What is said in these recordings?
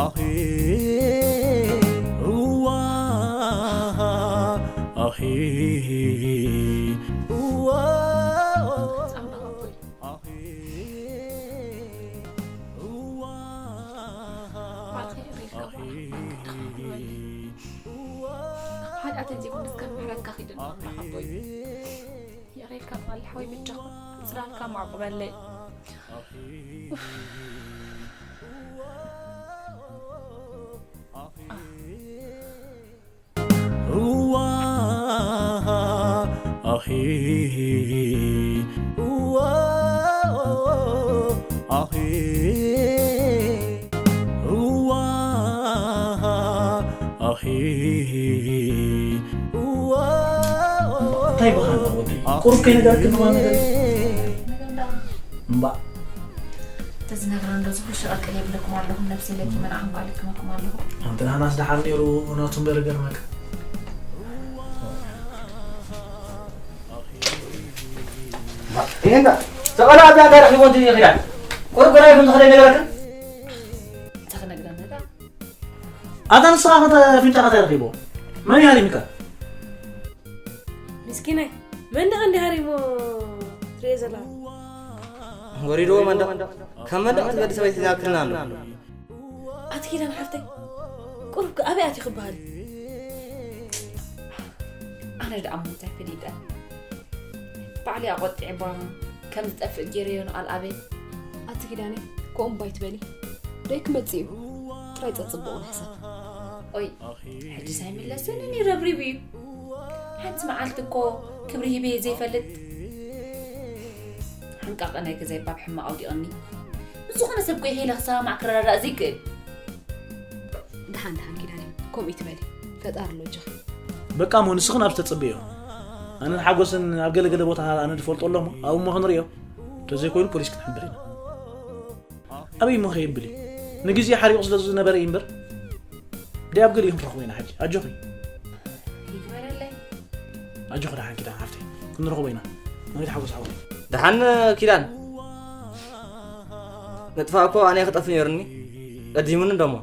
ኣኺ እዋ ኣኺ እዋ ኣኺ እዋ ኣኺ ሓጢኣተይ ዘይኮነስ ከም ምሕረትካ ኺደኒ ኣቦይ። ይቕሬልካ ቃል ሓወይ በጃኻ ጽላልካ ማዕቁበለይ። እዋ ኣኺ እዋ ኣኺ እዋ ኣኺ እዋ እንታይ በኻና ወዲ ቁሩብ ከይነገረክን እዋ ነገር እምባ ተዝነግረን ዶ ዝኹል ሸቐቅል የብለኩም ኣለኹም ነብሲ ለኪ መን ኣኽም ቃል ይክመኩም ኣለኹ ኣንተ ናናስ ደሓር ነይሩ ናቱ እምበር ገርመካ ይሄንዳ ተቐላ ኣብያ እንታይ ረኺቦ እንት ይኽዳል ቁርቁራ ይኹን ዝኽደ ነገረክን እንታይ ክነግረን ነዳ ኣታ ንስኻ ኸተ ኣፍንጫኻ እንታይ ረኺቦ መን ይሃሪምካ ምስኪናይ መንደቕ እንዲ ሃሪሞ ትሪኦ ዘላ ወሪድዎ መንደቕ ካብ መንደቕ ትበዲ ሰበይቲ ናብክልና ኣሎ ኣቲ ኪዳን ሓፍተይ ቁሩብ ኣበይ ኣቲ ክበሃል ኣነ ደኣ ሞታይ ፈሊጠ ባዕሊ ኣቆጢዕባ ከም ዝጠፍእ ገይረዮ ንቓል ኣበይ ኣቲ ኪዳነይ ከምኡ እባ ኣይትበሊ ደይ ክመጽእ እዩ ጥራይ ጸጽብቑ ንሕሰብ ኦይ ሕጂ ሳይምለስን እኒ ረብሪቡ እዩ ሓንቲ መዓልቲ እኮ ክብሪ ሂበ ዘይፈልጥ ሓንቃቐ ናይ ገዛይ ባብ ሕማቕ ኣውዲቕኒ ብዝኾነ ሰብ ኮይሄ ኢለ ክሰማማዕ ክረዳዳእ ዘይክእል ደሓን ደሓን ኪዳነ ከምኡ ይትበሊ ፈጣሪ ኣሎ እጅኺ በቃ እሞ ንስኽን ኣብ ዝተፅበዮ ኣነን ሓጎስን ኣብ ገለ ገለ ቦታ ኣነ ዝፈልጦ ኣሎ እሞ ኣብኡ እሞ ክንሪኦ እንተዘይኮይኑ ፖሊስ ክንሕብር ኢና ኣበይ እሞ ከየብል እዩ ንግዜ ሓሪቑ ስለ ዝነበረ እዩ እምበር እንዲ ኣብ ገሊኡ ክንረኽቦ ኢና ሕጂ ኣጆኺ ይግበረለይ ኣጆኺ ደሓን ኪዳን ሓፍተይ ክንረኽቦ ኢና መሬት ሓጎስ ሓወይ ደሓን ኪዳን ምጥፋእ እኮ ኣነ ክጠፍ ነይሩኒ ቀዲሙኒ እንደሞ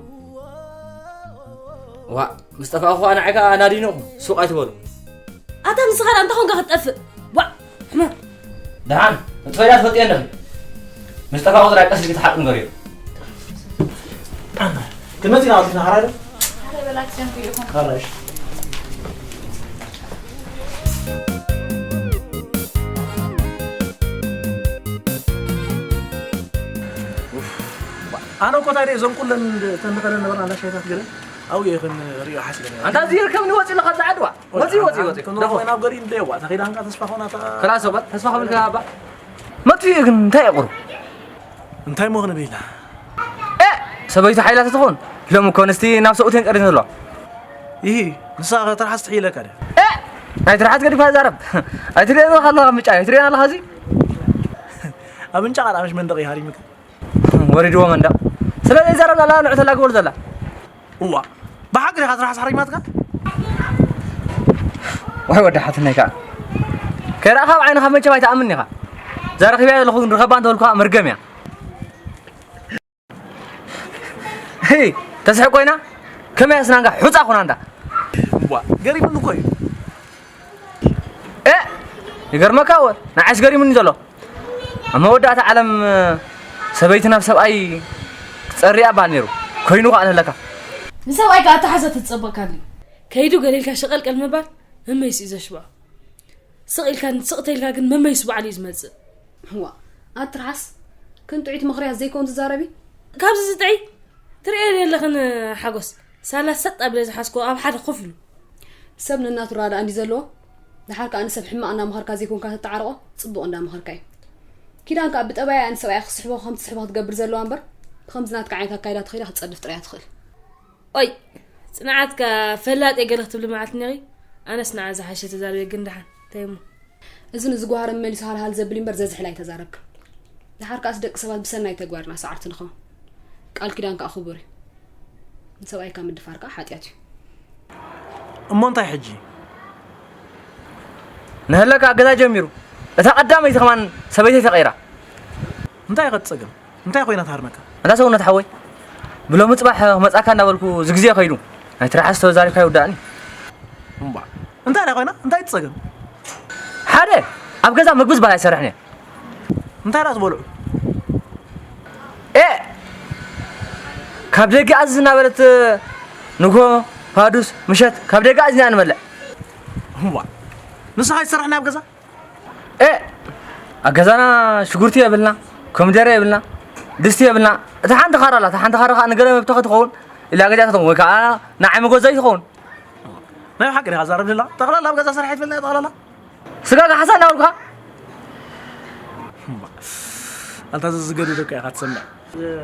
ዋ ምስ ጠፋእኹ ኣነ ዓይካ ኣናዲኖኹ ሱቕ ኣይትበሉ ኣታ ንስኻ ደኣ እንታይ ኮንካ ክትጠፍእ ዋ ሕመ ደሓን እጥፈያ ትፈልጥዮ ኣለኺ ምስ ጠፋእኹ ጥራይ ቀስ ኢልኪ ትሓቂ ንገርዮ ክንመጽእ ኢና ኣውዲትና ሓራይ ዶ ሓራይ በላክ ሰንኩ ኢኹም ሓራይ ኣነ እኮ ታዲያ እዞም ኩለን ተንድኸለን ነበርና እንዳሻይታት ገለ ኣብኡ እየ ክንሪኦ ሓሲበ ነይረ። ኣንታ እዚ ይርከብኒ ወፂኡ ኣለኻ እዛ ዓድዋ ወፂኡ ወፂኡ ወፂኡ ክንረኽቦ ደኾ ኢና ኣብ ገሪኡ እንደ የዋ ተኺዳ እንካ ተስፋ ኾና ተ- ከላስ እባ ተስፋ ከብልካ እባ መጥፊኡ ግን እንታይ የቑሩ እንታይ እሞ ክንብል ኢና? ኤ! ሰበይቱ ሓይላ ተትኾን ሎም እኮ ኣንስቲ ናብ ሰብኡት እየን ቀሪተን ዘለዋ ይሂ ንሳ ኸ ትርሓስ ትሕይለካ ድያ? ኤ! ናይ ትርሓስ ገዲፍካ ትዛረብ ኣይትሪኦን ኣለኻ ምጫ ኣይትሪኦን ኣለኻ እዚ ኣብ እንጫ ቃል ኣምሽ መንደቕ ይሃሪምካ ወሪድዎ መንደቕ ስለ ዘይዛረብ ላላ ንዑ ተላግበሉ ዘላ እዋ ብሓቂ ዲኻ ትርሓስ ሓሪማትካ ወይ ወዲ ሓትነይ ከዓ ከይረኣኻ ኣብ ዓይንኻ መቸም ኣይትኣምን ኢኻ ዘረኺብያ ዘለኹ ንረኸባ እንተበልኩ ከዓ መርገም እያ ተስሕቅ ኮይና ከመይ ኣስናንካ ሑፃ ኩና እንዳ ዋ ገሪሙኒ እኮ እዩ እ ይገርመካ ወ ንዓይስ ገሪሙኒ ዘሎ ኣብ መወዳእታ ዓለም ሰበይቲ ናብ ሰብኣይ ክትፀሪ እያ በሃል ነይሩ ኮይኑ ከዓ ንህለካ ንሰብኣይ ከዓ ኣተሓዛ ተትፀበቃ ኣድልዩ ከይዱ ገለ ኢልካ ሸቐልቀል ምባል መመይሲ እዩ ዘሽብዖ ስቕ ኢልካ ስቕ ተይልካ ግን መመይሲ ባዕሉ እዩ ዝመፅእ ዋ ኣትርሓስ ክንጥዒት ምኽርያት ዘይከውን ትዛረቢ ካብዚ ዝጥዒ ትርእየን የለኽን ሓጎስ ሳላ ሰጥ ኣቢለ ዝሓዝክዎ ኣብ ሓደ ኮፍ ኢሉ ሰብ ነናቱ ራዳ እንዲ ዘለዎ ደሓር ከኣ ንሰብ ሕማቕ እናመኸርካ ዘይኮንካ ተተዓርቆ ጽቡቕ እንዳመኸርካ እዩ ኪዳን ከኣ ብጠባያ ንሰብኣያ ክስሕቦ ከም ትስሕቦ ክትገብር ዘለዋ እምበር ብከምዚ ናትካ ዓይነት ኣካይዳ ተኸይዳ ክትጸድፍ ጥራያ ትኽእል ኦይ ጽንዓትካ ፈላጥ እየ ገለ ክትብሊ መዓልቲ ነይሪ ኣነስ ንዓ ዝሓሸ ተዛሪበ ግን ደሓን እንታይ እሞ እዚ ንዝጓሃረ መሊሱ ሃልሃል ዘብል እምበር ዘዝሕል ኣይተዛረብክን። ደሓር ከኣስ ደቂ ሰባት ብሰናይ ተግባርና ሰዓርቲ ንኸውን። ቃል ኪዳን ከኣ ክቡር እዩ። ንሰብኣይካ ምድፋር ከኣ ሓጢኣት እዩ። እሞ እንታይ ሕጂ? ንሀለካ ገዛ ጀሚሩ እታ ቀዳመይቲ ከማን ሰበይተይ ተቐይራ። እንታይ ኢኻ ትጸገም? እንታይ ኮይና ትሃርመካ? ኣንታ ሰውነት ሓወይ ብሎሚ ጽባሕ ክመጻካ እንዳበልኩ ዝግዜ ከይዱ። ናይ ትርሓስ ተዛሪብካ ይውዳእኒ። እምባ እንታይ ደኣ ኮይና እንታይ ትጸገም? ሓደ ኣብ ገዛ ምግቢ ዝበሃል ኣይሰርሕን እየ። እንታይ ደኣ ትበልዑ? ኤ ካብ ደገ ኣዝዝ እናበለት ንግሆ፣ ፋዱስ፣ ምሸት ካብ ደገ ኣዝና ንበልዕ። እምባ ንስኻ ይሰርሕና ኣብ ገዛ? ኤ ኣብ ገዛና ሽጉርቲ የብልና፣ ኮሚደረ የብልና፣ ድስቲ የብልና። እታ ሓንቲ ካራ ኣላ፣ እታ ሓንቲ ካራ ከዓ ንገለ መብተኸ ትኸውን፣ ኢላ ገዛ ትኸውን ወይ ከዓ ንዓይ መጎዘይ ትኸውን። ናይ ሓቂ ዲኻ ዛረብ ደላ? ጠቕላላ ኣብ ገዛ ስራሕ ይትበልና ጠቕላላ? ስጋ ካሓሳ እናበልኩኻ ኣንታ ዘዝገዱ ደቂ ኢኻ ትሰምዕ።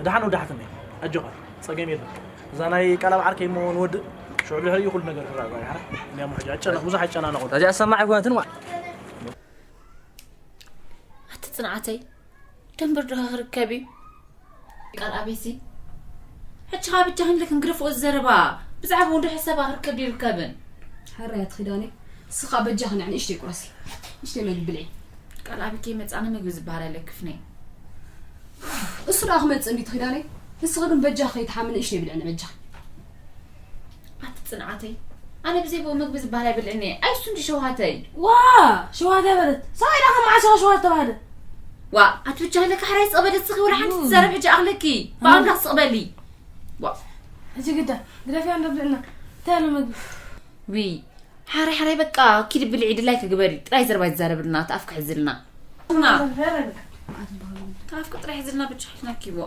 ደሓን ወዳሓትኒ ኣጆኻ ጸገም የለን። እዛ ናይ ቀላብ ዓርከይ እሞ ንወድእ ሽዑ ድሕሪኡ ኩሉ ነገር ክረኣ ጓይ ሓራ። እንዲያ ሙሕጂ ኣጨነቕ ብዙሕ ኣይጨናነቑ። እዚኣ ሰማዕ ኣይኮነትን ዋ። ኣቲ ጽንዓተይ ደንበር ዶ ክርከብ እዩ? ቃል ኣቤሲ ሕጂ ኸኣ ብጃ ክንልክን ግደፍኦ ዘረባ ብዛዕባ ወንዶ ሕሰባ ክርከብ ይርከብን። ሕራያት ኺዳነይ ንስኻ በጃኺ ንዕ ንእሽተይ ቁረሲ ንእሽተይ መግቢ ብልዒ። ቃል ኣቤ ከይመጻኒ ምግቢ ዝበሃል ኣለክፍነይ። እሱ ደኣ ክመጽእ እንዲቲ ኺዳነይ ንስኺ ግን በጃኺ ከይትሓሚ ንእሽተይ ብልዒ ንበጃኺ። ኣቲ ጽንዓተይ ኣነ ብዘይ ብኡ ምግቢ ዝበሃል ኣይበልዕን እየ። ኣይሱ እንዲ ሸውሃተይ። ዋ ሸውሃተይ በለት ሰብኣይ ደኣ ከም መዓስ ኢኻ ሸውሃት ተባህለ። ዋ ኣቲ ብቻ ኢለካ ሕራይ ስቕ በሊ እስኺ ወላ ሓንቲ ትዛረብ ሕጂ ኣኽለኪ ብኣምላኽ ስቕ በሊ። ዋ ሕጂ ግዳ ግደፍያ እንዶ ብልዕና እንታይ ኣሎ ምግቢ። ዊ ሓራይ ሓራይ በቃ ኪዲ ብልዒ ድላይኪ ግበሪ ጥራይ ዘረባ ይዛረብልና እቲ ኣፍኪ ሕዝልና። ና እቲ ኣፍኪ ጥራይ ሕዝልና ብቻ ሒዝናኪ ዋ።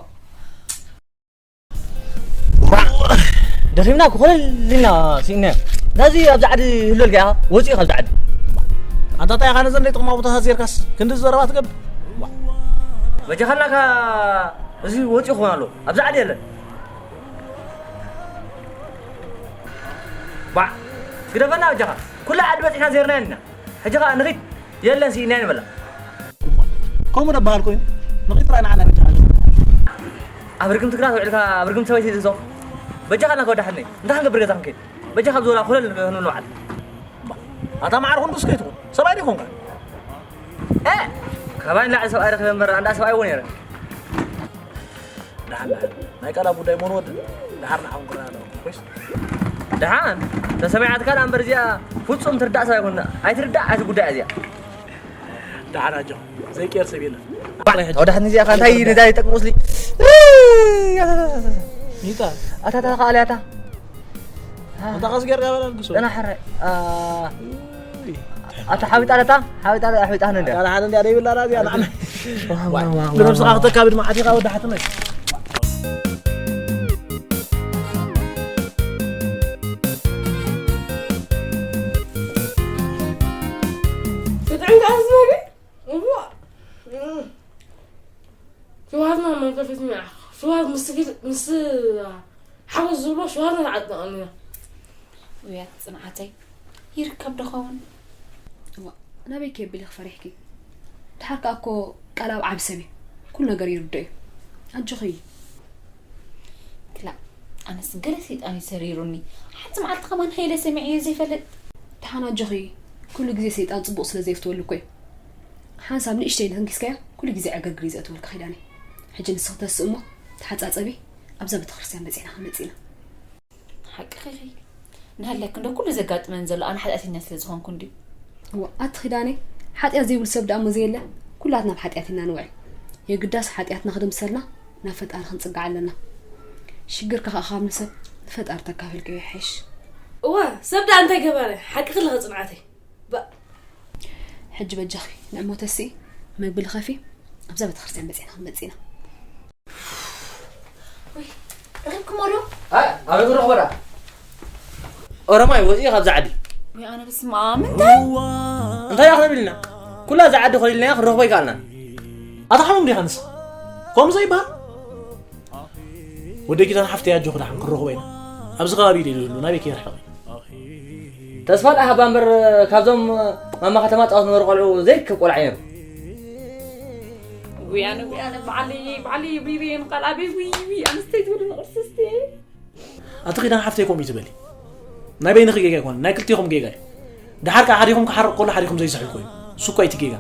ደኺምና ክኾለል ኢልና ስኢና። ናዚ ኣብዚ ዓዲ ህልወልካ ኢኻ ወፂኡ ካብዚ ዓዲ። ኣንታ እንታይ ኢኻ ነዘን ናይ ጥቕማ ቦታታት ዜርካስ ክንዲ ዘረባ ትገብር? በጃኻልናካ እዚ ወፂኡ ክኾን ኣለዎ ኣብዚ ዓዲ የለን። ባዕ ግደፈና በጃኻ ኩላ ዓዲ በፂሕና ዜርና ኢና። ሕጂ ኸኣ ንኺድ የለን ስኢና ንበላ። ከምኡ ደበሃል ኮይኑ ንኺድ ጥራይ ንዓና በጃኻ። ኣብ ርግም ትግራት ውዕልካ ኣብ ርግም ሰበይቲ ትእዞ። በጃኻ ናከ ወዳሕነይ እንታይ ክንገብር ገዛ ክንከይድ በጃኻ ኣብ ዞላ ኮለል ክንብል ንውዓል። ኣታ መዓር ክንዱስ ከይትኹን ሰብኣይ ዶ ይኮንካ? እ ካባይ ንላዕሊ ሰብኣይ ረኺበ እምበር ኣንዳ ሰብኣይ እውን ነይረ። ደሓን ደሓን ናይ ቀላብ ጉዳይ መን ወድ ደሓር ንዓኹም ክረኣና ኣለዎ ኮይስ ደሓን ተሰሚዓትካ ደኣ እምበር እዚኣ ፍጹም ትርዳእ ሰብ ኣይኮን ኣይትርዳእ ኣቲ ጉዳይ እዚኣ። ደሓን ኣጆ ዘይቀየር ሰብ የለን። ወዳሕን እዚኣ ካ እንታይ ነዛ ይጠቅሙ ስሊ ሚጣ ኣታ ተኻእልያታ ኣንታ ቀስ ጌርካ በላ ንግሶ ደና ሕራይ ኣታ ሓቢጣ ለታ ሓቢጣ ሓቢጣ ነንዳ ቃል ሓደ እንዲያ ደይብላ ራዚያ ንዓና ዋው ዋው ንነብስኻ ክተካብድ መዓት ኢኻ ወዳሓትመ ብጣዕሚ ደኣ ዝመሪ እዋ ሽዋትና መንከፊት ሚያ ሽዋት ምስ ግድ ምስ ሓጎስ ዝብሎ ሽዋትና ተዓጠቐኒ ውያ ጽንዓተይ ይርከብ ዶ ኸውን? እዋ ናበይ ከየብል ኢኺ ፈሪሕኪ? ድሓር ከኣ እኮ ቃል ኣብ ዓቢ ሰብ እዩ ኩሉ ነገር ይርዶ እዩ ኣጆኺ ክላ ኣነስ ገለ ሰይጣን እዩ ሰሪሩኒ ሓንቲ መዓልቲ ከማን ሄለ ሰሚዐዮ ዘይፈልጥ ደሓን ኣጆኺ ኩሉ ግዜ ሰይጣን ጽቡቕ ስለ ዘየፍትወሉ እኮ እዩ ሓንሳብ ንእሽተይ ተንኪስካያ ኩሉ ግዜ ዕግርግር እዩ ዘእትወልካ ኺዳነይ ሕጂ ንስኺ ተስእ እሞ ተሓጻጸቢ ኣብዛ ቤተክርስትያን መጺእና ክንመጽእ ኢና ሓቅኺ ኺ ንሃለክ እንዶ ኩሉ ዘጋጥመን ዘሎ ኣነ ሓጢኣተኛ ስለ ዝኾንኩ እንድዩ እዋ ኣቲ ኺዳነይ ሓጢኣት ዘይብሉ ሰብ ደኣ እሞ ዘየለ ኩላትና ኣብ ሓጢኣት ኢና ንውዕል የግዳስ ሓጢኣትና ክድምሰልና ናብ ፈጣሪ ክንጽጋዕ ኣለና ሽግርካ ከኣ ካብ ንሰብ ንፈጣሪ ተካፈልካዮ ይሓይሽ እወ ሰብ ደኣ እንታይ ገበረ ሓቂ ክልኸ ጽንዓተይ ባ ሕጂ በጃኺ ንዕሞ ተስኢ መግቢ ልኸፊ ኣብዛ ቤተክርስትያን መጺእና ክንመጽእ ኢና ረኺብኩሞ ዶ ኣበይ ክንረኽቦ ደኣ ኦሮማይ ወፂኡ ካብዚ ዓዲ ወይ ኣነ በስመ ኣብ ምንታይ እንታይ ኢኻ ቢልና ኩላ እዛ ዓዲ ኮሊልናያ ክንረኽቦ ኣይከኣልናን ኣታ ሓሙም ዲኻ ንስኻ ከምኡ ዘይበሃል ወደ ኪዳን ሓፍተይ ኣጆኹ ደሓን ክንረኽቦ ኢና ኣብዚ ከባቢ ኢለ ዝህሉ ናበይ ከይርሕቕ እዩ ተስፋ ደኣ ሃባ እምበር ካብዞም ማማ ከተማ ፃወት ነበሩ ቆልዑ ዘይክብ ቆልዓ ነይሩ ውይ ኣነ ውይ ኣነ በዓለይ በዓለይ ብሪበየን ቃል ኣበይ ውይ ውይ ኣንስተይቲ ወደ ንቕርስስቲ ኣቲ ኪዳን ሓፍተይ ከምኡ እዩ ትበሊ ናይ በይንኺ ጌጋ ኣይኮነን ናይ ክልቲኹም ጌጋ እዩ ድሓር ከዓ ሓዲኹም ክሓርቕ ከሎ ሓዲኹም ዘይስሕል ኮይኑ እሱ እኳ እቲ ጌጋ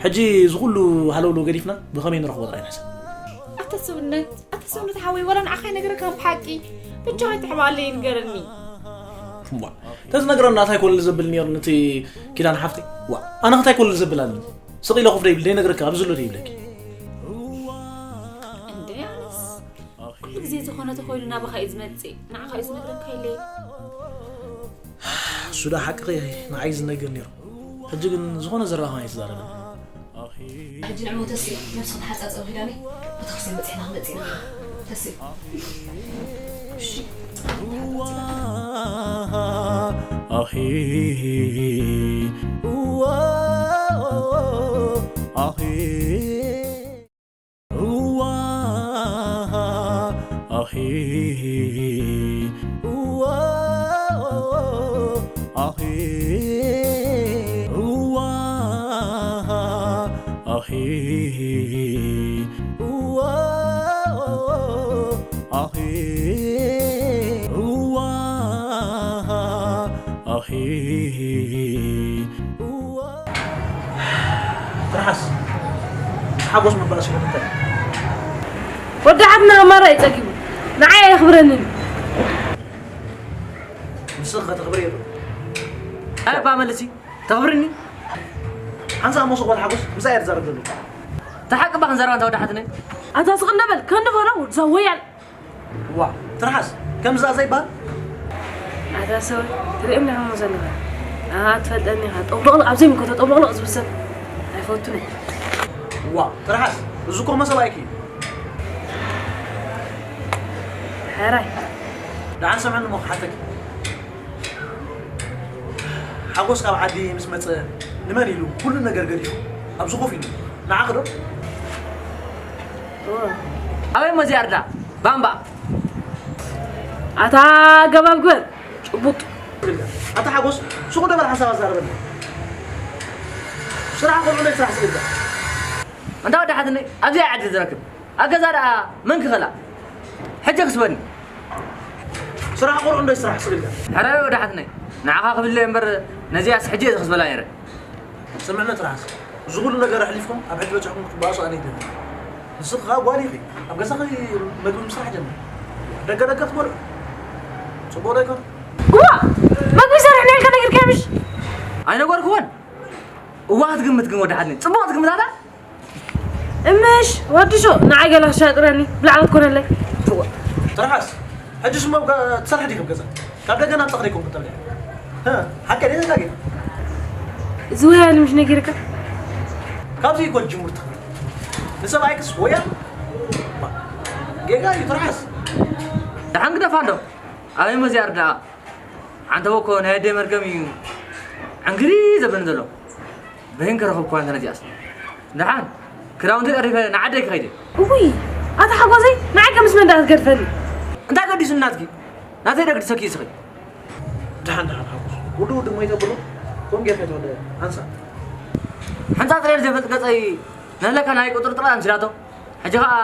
ሕጂ እዚ ኩሉ ሃለውለው ገዲፍና ብኸመይ ንረኽቦ ጥራይ ንሕሰብ ኣታ ሰብነት ኣታ ሰውነት ሓወይ፣ ወላ ንዓኻ ይነግረካ ብሓቂ። ብቻ ኣይትሕባለይ፣ ንገረኒ። እዋ፣ ተዝነግረና እንታይ ኮለል ዘብል ነይሩ ነቲ ኪዳን ሓፍተይ? ዋ፣ ኣነ እንታይ ኮለል ዘብል ኣለኒ? ስቕ ኢለ ኮፍ ደይብል፣ ደይነግረካ፣ ኣብዚ ዘሎ ደይብለኪ። እንደ ኣነስ ኩሉ ግዜ ዝኾነ ተኾይኑ ናባኻ እዩ ዝመጽእ። ንዓኻ እዩ ዝነግረካ ኢለ። እሱ ዳ ሓቂ ንዓይ ዝነግር ነይሩ። ሕጂ ግን ዝኾነ ዘረባ ከማይ ትዛረበኒ። ሕጂ ንዕሞ ተስኢ ነብስኺ ተሓጻጸቢ ኪዳነይ፣ ቤተክርስትያን በጺሕና ክንመጽእ ኢና። ተስኢ። እሺ። ትርሓስ ሓጎስ ምባል ሽግር እንታይ? ወዲ ዓድና ኣማራ እዩ ጸጊቡ። ንዓይ ኣየኽብረንን። ንስኺ ከተኽብሪ የብሉ። ኣባ መልሲ ተኽብርኒ። ሓንሳ እሞ ስቕ በል ሓጎስ፣ ምሳይ እየ ዝዛረብ ዘለኹ። ተሓቂ እባ ክንዛረብ ኣንታ ወዲ ሓትነይ። ኣታ ስቕ እንደ በል፣ ከንዲ በሎ፣ እዛ ወያል። ዋ፣ ትርሓስ፣ ከምዛ ዘይባል። ኣታ ሰብ፣ ትርእየኒ ኢኻ እሞ ዘለኻ። ኣታ ትፈልጠኒ ኢኻ። ጠብሎቕሎቕ ኣብ ዘይምልከቶ ጠብሎቕሎቕ ዝብል ሰብ ኣይፈቱን እየ። ዋ፣ ትርሓስ፣ እዚ እኮ መሰባይኪ እዩ። ሕራይ። ደሓን ሰምዕኒ እሞ ክሓተኪ። ሓጎስ ካብ ዓዲ ምስ መጸ ንመን ኢሉ ኩሉ ነገር ገዲፉ ኣብዚ ኮፍ ኢሉ ንዓኺ ዶ? እወ። ኣበይ እሞ እዚኣ ኣርዳ? ባምባ። ኣታ ገባብ ግበር። ጭቡጥ። ኣታ ሓጎስ፣ ስቕ ዶ በል ሓሳብ ኣዛረበኒ። ስራሕ ቆልዑ ናይ ስራሕ ስኢልካ። ኣንታ ወዲ ሓትነይ፣ ኣብዚኣ ዓዲ ዝረክብ። ኣብ ገዛ ደኣ መን ክኸላ? ሕጂ ክስበኒ። ስራሕ ቆልዑ እንዶ ስራሕ ስኢልካ። ሕራይ ወዲ ሓትነይ፣ ንዓኻ ክብለ እምበር ነዚኣስ ሕጂ እየ ዝኽስበላ ነይረ። ስምዕኒ ትርሓስ፣ እዚ ኩሉ ነገር ኣሕሊፍኩም ኣብ ሕጂ በጺሕኩም ክትበኣሱ ኣነ ይደሊ። ንስኺ ከኣ ጓል ኢኺ። ኣብ ገዛኺ መግቢ ምስራሕ ጀምሪ። ደገ ደገ ትበልዑ። ጽቡቕ ዶ ኣይኮነን? እዋ! መግቢ ይሰርሕ ነይርካ ነጊርካዮ ምሽ? ኣይነገርኩዎን። እዋ ክትግምት ግን ወዲ ሓትነይ። ጽቡቕ ክትግምት ኣታ? እምሽ፣ ወዲ ሾ፣ ንዓይ ገለ ክሻጥረኒ፣ ብላዕሊ ትኮነለይ። እዋ። ትርሓስ፣ ሕጂ ስሞ ትሰርሒ ዲኹም ገዛ? ካብ ደገ ናምጻ ክደይኩም ክትብልያ። ሀ፣ ሓቂ ደይ ዘጋጊ። እዚ ወያሊ ምሽ ነጊርካ? ካብዚ ይኮን ጅምርታ። ንሰብኣይክስ ወያ? ጌጋ እዩ ትርሓስ። ደሓን ግደፋ እንዶ። ኣበይ መዚ ኣርዳኣ? ዓንተቦ እኮ ናይ ኣደይ መርገም እዩ። ዕንግሪ ዘብለኒ ዘሎ። በይን ከረኸብኩ ኣንተ ነዚኣስ። ደሓን፣ ክዳውንቲ ቀሪፈ ንዓደይ ክኸይድ እየ። እውይ፣ ኣታ ሓጎሰይ፣ ንዓይ ከምስ መን እንዳትገድፈኒ? እንታይ ገዲሱ እናትኪ? ናተይ ዶ ግድሰኪ እስኺ? ደሓን፣ ደሓን፣ ሓጎስ። ውዱ ውዱ ሞይተ ብሎ፣ ከም ጌርካ ተወደ፣ ኣንሳ። ሓንጻ ጥሬር ዘይፈልጥ ገጸይ፣ ነለካ ናይ ቁጥሪ ጥራይ ኣምሲላቶ። ሕጂ ኸኣ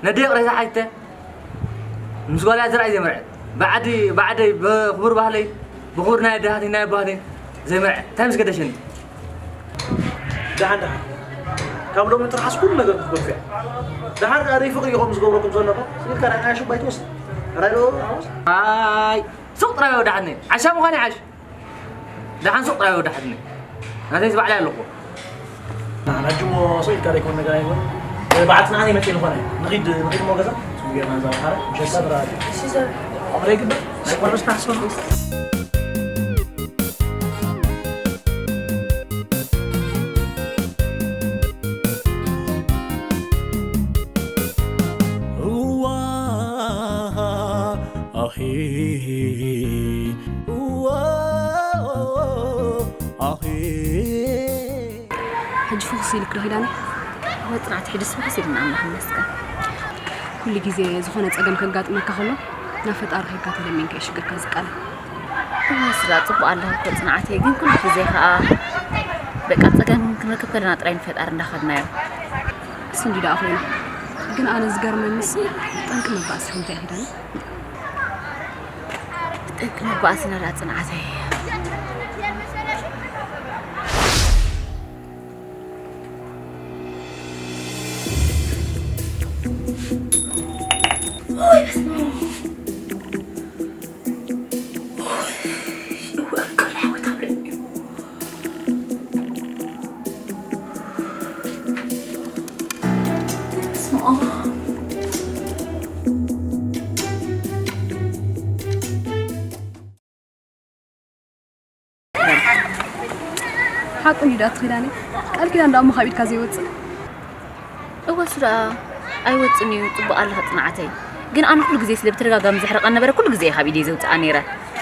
ነደይ ይቕሬታ ሓቲተ፣ ምስ ጓልያ ዝረኣይ ዘይመርዐ። ብዓዲ፣ ብዓደይ፣ ብኽቡር ባህለይ፣ ብኽቡር ናይ ኣደታተይ፣ ናይ ኣቦታተይ ዘይመርዐ። እንታይ ምስ ገደሸኒ? ደሓን፣ ደሓን። ካብ ሎሚ ጥርሓስ ኩሉ ነገር ክትገድፍያ። ደሓር ከኣ ደይ ፍቕሪ ኢኹም ዝገብረኩም ዘሎ እኮ። ስኢልካ ናይ ዓያሹ ባይ ትወስድ። ራይ ዶ፣ ዓወት? ኣይ፣ ሱቕ ጥራይ ወዳሓትነይ። ዓሻ ምዃን ይዓሽ። ደሓን ሱቕ ጥራይ ወዳሓትኒ። ናተይስ ባዕለይ ኣለኹ። ንሕና ሕጂ እሞ ስቕ ኢልካ ዘይኮን ነገር ኣይኮን። በዓል ጽንዓት ይመጽእ ዝኾነ። ንኺድ፣ ንኺድ እሞ ገዛ። ጽቡቕ ጌርና ንዛረብ። ሓረ፣ ምሸት ጥራይ። እሺ፣ ዘር። ኣቕረ ይግበር። ናይ ቆርስ ታሕሶ። እዋ፣ ኣኺ፣ እዋ፣ ኣኺ። ሕጂ ፍኹስ ኢልክ ዶ ኪዳነ? መጽናዕቲ ሕጅስ ፍኹስ ኢልና ኣምላኽ ይመስገን። ኩሉ ግዜ ዝኾነ ጸገም ከጋጥመካ ከሎ ናብ ፈጣሪ ኬድካ ተለሚንካ እዩ ሽግርካ ዝቃላል። እዋ ስላ ጽቡቕ ኣለኹ እኮ ጽንዓተይ፣ ግን ኩሉ ግዜ ከኣ በቃ ጸገም ክንረክብ ከለና ጥራይ ንፈጣሪ እንዳኸድናዮ። እሱ እንዲ ደኣ ኮይኑ፣ ግን ኣነ ዝገርመኒስ ጠንቂ መባእስኺ እንታይ እዩ ኪዳነ? ጠንቂ መባእስና ደኣ ጽንዓተይ። ሓቁ እዩ ዳኣ ትኺዳኒ። ቃል ኪዳን ደኣ እሞ ካብ ኢድካ ዘይወጽእ። እወ፣ እሱ ደኣ ኣይወጽእን እዩ። ጽቡቕ ኣለኻ ጽንዓተይ። ግን ኣነ ኩሉ ግዜ ስለ ብተደጋጋሚ ዘሕርቐኒ ነበረ፣ ኩሉ ግዜ እየ ካብ ኢደይ ዘውጽኣ ነይረ።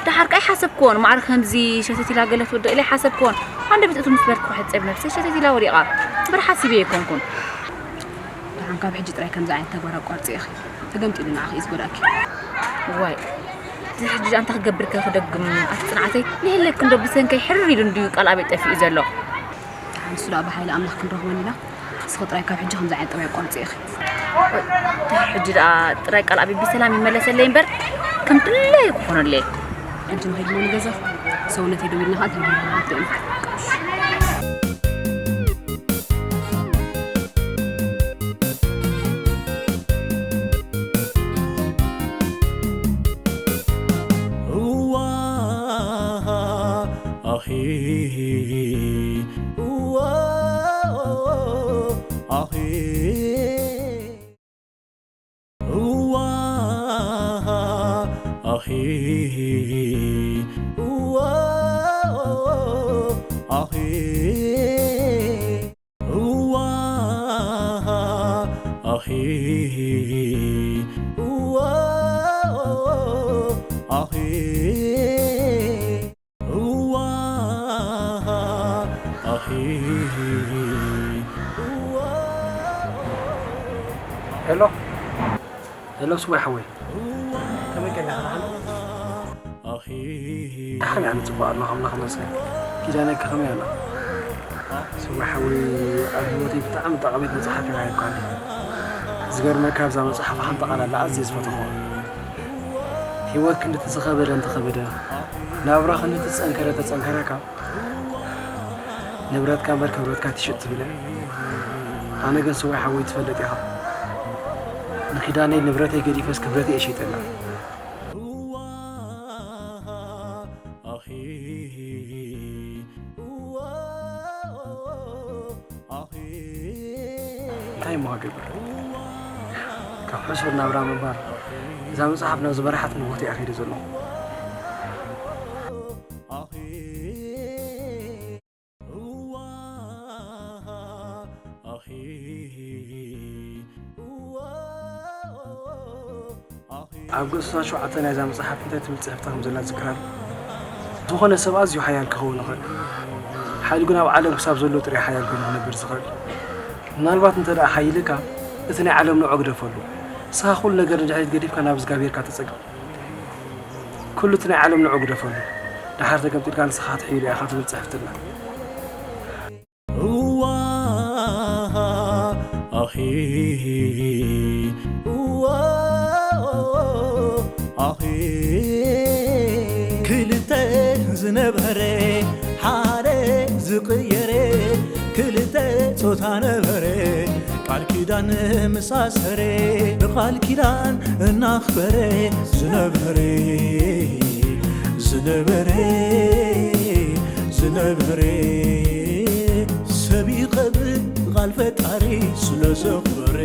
ደሓር ከኣ ኣይሓሰብክዎን፣ ማዕረ ከምዚ ሸተት ኢላ ገለ ትወድቕ ኢለ ኣይሓሰብክዎን። ሃንደበት እቱ ምስ በልኩ ሕጸብ ነብሰይ ሸተት ኢላ ወዲቓ። እምበር ሓሲበ ኣይኮንኩን። ደሓን ካብ ሕጂ ጥራይ ከምዚ ዓይነት ተግባር ኣቋርጺ ኢኺ። ተገምጢሉ ንዓኺ እዩ ዝጎድኣኪ። ዋይ፣ እዚ ሕጂ ደኣ እንታይ ክገብር ከ ክደግም? ኣቲ ጽንዓተይ፣ ንህለክ እንዶ ብሰንከይ ሕርር ኢሉ እንድዩ ቃል ኣበይ ጠፊኡ ዘሎ? ደሓን ንሱ ደኣ ብሓይሊ ኣምላኽ ክንረኽቦ ኢና። ንስኺ ጥራይ ካብ ሕጂ ከምዚ ዓይነት ጠባይ ኣቋርጺ ኢኺ። ዋይ፣ እንታይ ሕጂ ደኣ ጥራይ ቃል ኣበይ ብሰላም ይመለሰለይ እምበር፣ ከም ድለዩ ክኾነለይ። ሕጂ ንኸይድ እሞ ንገዛ፣ ሰውነተይ ደው ኢልና ኸኣ እንታይ ገይርና ንወድእ ኢና። እዋ፣ ኣኺ፣ እዋ፣ ኣኺ። እዋ፣ ኣኺ፣ እዋ፣ ኣኺ፣ እዋ፣ ኣኺ፣ እዋ፣ ኣኺ። እዋ፣ ኣኺ፣ እዋ። ሄሎ፣ ሄሎ፣ ስቡሕ ሓወይ። ከመይ ቀኒኻ? ደሓን? ደሓን እየ፣ ኣነ ጽቡቕ ኣለኹ፣ ኣምላኽ ይመስገን። ኪዳነይ ከ ከመይ ኣላ? ስቡሕ ሓወይ፣ ኣብ ህይወተይ ብጣዕሚ ጠቓሚት መጽሓፍ እያ ሂብካኒ። ዝገርመካ፣ ኣብዛ መጽሓፍ ሓንቲ ቃል ኣላ ኣዝየ ዝፈተኽዋ። ህይወት ክንዲ እቲ ዝኸበደ እንተኸበደ፣ ናብራ ክንዲ እቲ ዝጸንከረ ተጸንከረካ፣ ንብረትካ እምበር ክብረትካ ትሽጥ ትብል እያ። ኣነ ግን ስዋይ ሓወይ ትፈልጥ ኢኻ። ንኪዳነይ ንብረተይ ገዲፈስ ክብረተይ እየ ሸይጠላ። እንታይ እሞ ክገብር? ካብ ሕሱር ናብራ ምንባር፣ እዛ መጽሓፍ ናብ ዝበርሓት ንቦታ እየ ከይደ ዘለኹ። ኣብ ገጽ ሸውዓተ ናይዛ መጽሓፍ እንታይ ትብል ጽሕፍቲ ከም ዘላ ትዝክር ኣሎ? ዝኾነ ሰብ ኣዝዩ ሓያል ክኸውን ይኽእል። ሓይሉ ግን ኣብ ዓለም ክሳብ ዘሎ ጥራይ ሓያል ኮይኑ ክነብር ዝኽእል። ምናልባት እንተ ደኣ ሓይልካ እቲ ናይ ዓለም ንዑ ግደፈሉ። ንስኻ ኩሉ ነገር ንድሕሪት ገዲፍካ ናብ እግዚኣብሄርካ ተጸገም። ኩሉ እቲ ናይ ዓለም ንዑ ግደፈሉ። ደሓር ተገምጢልካ ንስኻ ክትሕይሎ ኢኻ ትብል ጽሕፍትና። እዋ፣ ኣኺ፣ እዋ፣ ኣኺ። ክልተ ዝነበረ ሓደ ዝቕየረ፣ ክልተ ጾታ ነበረ ቃል ኪዳን ምሳሰረ፣ ብቓል ኪዳን እናኽበረ ዝነበረ፣ ዝነበረ፣ ዝነበረ። ሰብ ይቐብር ብቓል ፈጣሪ ስለ ዘኽበረ፣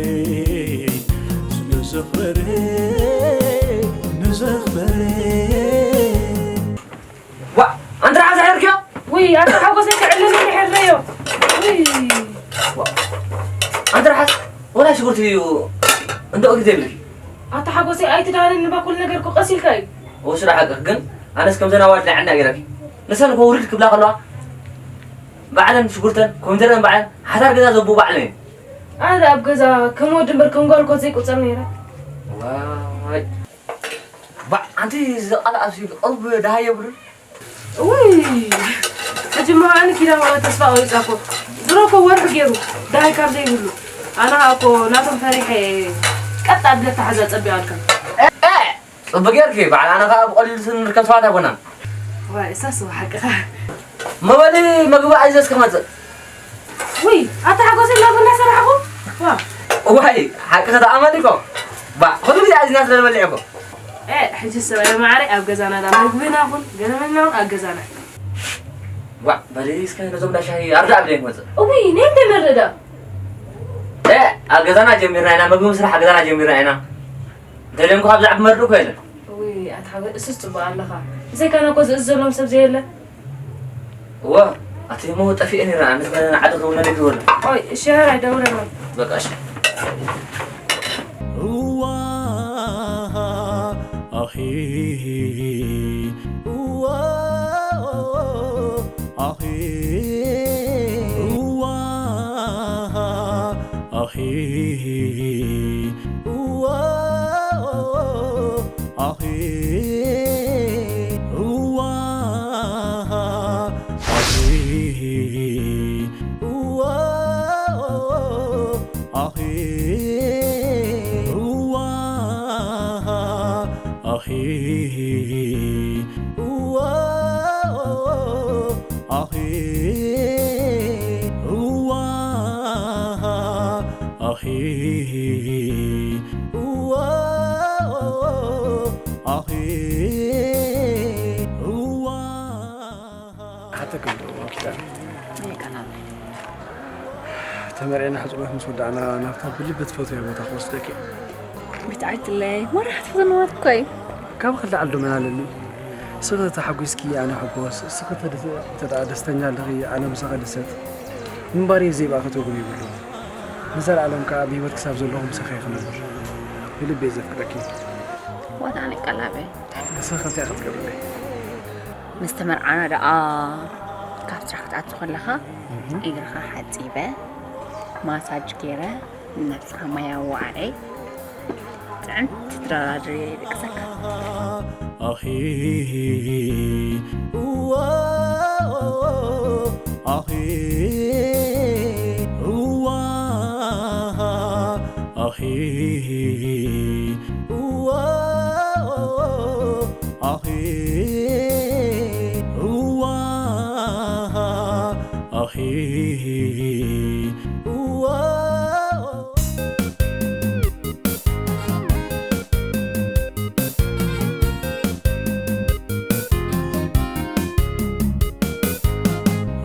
ስለ ዘኽበረ፣ ንዘኽበረ። ዋ፣ ኣንተ ርሓስ ኣሕርክዮ? ውይ፣ ኣንተ ሓጎሰይ ክዕልል እንድሕር ረዮ። ውይ። ዋ፣ ኣንተ ርሓስ፣ ወላ ሽጉርቲ እዩ እንዶ ግዜ ይብልኪ። ኣታ ሓጎሰይ፣ ኣይትዳንን እባ፣ ኩሉ ነገር እኮ ቀስ ኢልካ እዩ። እሱ ደኣ ሓቅኽ፣ ግን ኣነስ ከምዘን ኣዋልድ ናይ ዕና ገይረኪ። ንሰን እኮ ውርድ ክብላ ከለዋ፣ ባዕለን ሽጉርተን፣ ኮሚደረን ባዕለን፣ ሓዳር ገዛ ዘቡ ባዕለን እየን። ኣነ ኣብ ገዛ ከም ወዲ እምበር ከም ጓል እኮ ዘይቁጸር ነይረ። ዋይ። ባዕ፣ ኣንቲ ዝቓልዓ ሲ ቀልቢ ደሃይ የብሉን። ውይ፣ ሕጂ እሞ ኣነ ኪዳን ዋላ ተስፋ ቆሪጻ እኮ። ድሮ እኮ ወርሒ ገይሩ ደሃይ ካብ ዘይብሉ። ኣነ ኸኣ እኮ ናቶም ፈሪሐ ቀጥ ኣብለ ተሓዛ ጸቢቓልካ። እ፣ እ፣ ጽቡቅ ጌርኪ። ባዕ፣ ኣነ ኸኣ ብቐሊሉ ንርከብ ሰባት ኣይኮናን። ዋይ፣ እሳስ ሓቅኻ። መበሊ መግቢ ኣዚዘ እስከ መጽእ። ውይ፣ ኣታ ሓጎሰይ፣ ናቱ እናሰራሕኹ? ዋ። ዋይ፣ ሓቂ ከተኣመኒ እኮ። ባ፣ ኩሉ ግዜ ኣዚዝና ስለ ንበልዕ እኮ። እ፣ ሕጂ ሰብኣይ ማዕረ ኣብ ገዛና ዳ መግብና ኩን፣ ገለመልና እውን ኣብ ገዛና። ዋ፣ በሊ እስከ ነዞም ዳ ሻሂ ኣርዳ ኣብለይ ክመጽእ። እውይ፣ ነይ እንደ መረዳ። እ፣ ኣብ ገዛና ጀሚርና ኢና፣ መግቢ ምስራሕ ኣብ ገዛና ጀሚርና ኢና። እንተደንኩ ካብ ዛዕባ መርድእ እኮ የለን። እውይ፣ ኣታ ሓጎ-፣ እሱስ ጽቡቕ ኣለኻ። ብዘይካና እኮ ዝእዝዘሎም ሰብ ዘየለ። እወ፣ ኣቲ እሞ ጠፊኤ ነይረ፣ ኣነ ዝመነ ዓዲ ክውነ ልግበሉ። ቆይ፣ እሺ፣ ሀራ ይደውለሎም። በቃ፣ እሺ። እዋ፣ ኣኺ፣ እዋ፣ ኣኺ፣ እዋ፣ ኣኺ፣ እዋ፣ ኣኺ፣ እዋ፣ ኣኺ፣ እዋ፣ ኣኺ፣ እዋ፣ ኣኺ፣ እዋ፣ ኣኺ፣ እዋ፣ ኣኺ፣ እዋ፣ ኣኺ፣ እዋ። ሓተክም ዶ ኪዳን? ናይ ቀናል። ተመርዕና ሕጽኖት ምስ ወዳእና ናብታ ብልቢ ትፈትውያ ቦታ ክወስደኪ። ቤት ዓይትለይ፣ መራሕቲ ፈተናዋት እኮ እዩ። ካብ ክልተ ዓልዶ መን ኣለኒ? እስኺ ተሓጒስኪ ኣነ ሕጎስ፣ እስኺ ተደ-፣ እንተ ደኣ ደስተኛ ኣለኺ ኣነ ምሳኺ ድሰት። ምንባር እዩ ዘይብኣ ክትወግም ይብሉ። ንዘለኣለም ከኣ ብህይወት ክሳብ ዘለኹ ምሳኺ ክነብር። ብልቢ እየ ዘፍቅረኪ። ዋታ ኣነ ቀላበይ። ንስኺ ከምዚኣ ክትገብርለይ። ምስ ተመርዓና ደኣ ካብ ስራሕ ክትኣቱ ከለኻ እግርኻ ሓጺበ፣ ማሳጅ ገይረ፣ ነብስኻ ማይ ኣዋዕየ፣ ጥዕምቲ ትደራድሪ ደቅሰካ። ኣኺ፣ እዋ፣ ኣኺ፣ እዋ፣ ኣኺ፣ እዋ፣ ኣኺ፣ እዋ፣ ኣኺ፣ እዋ።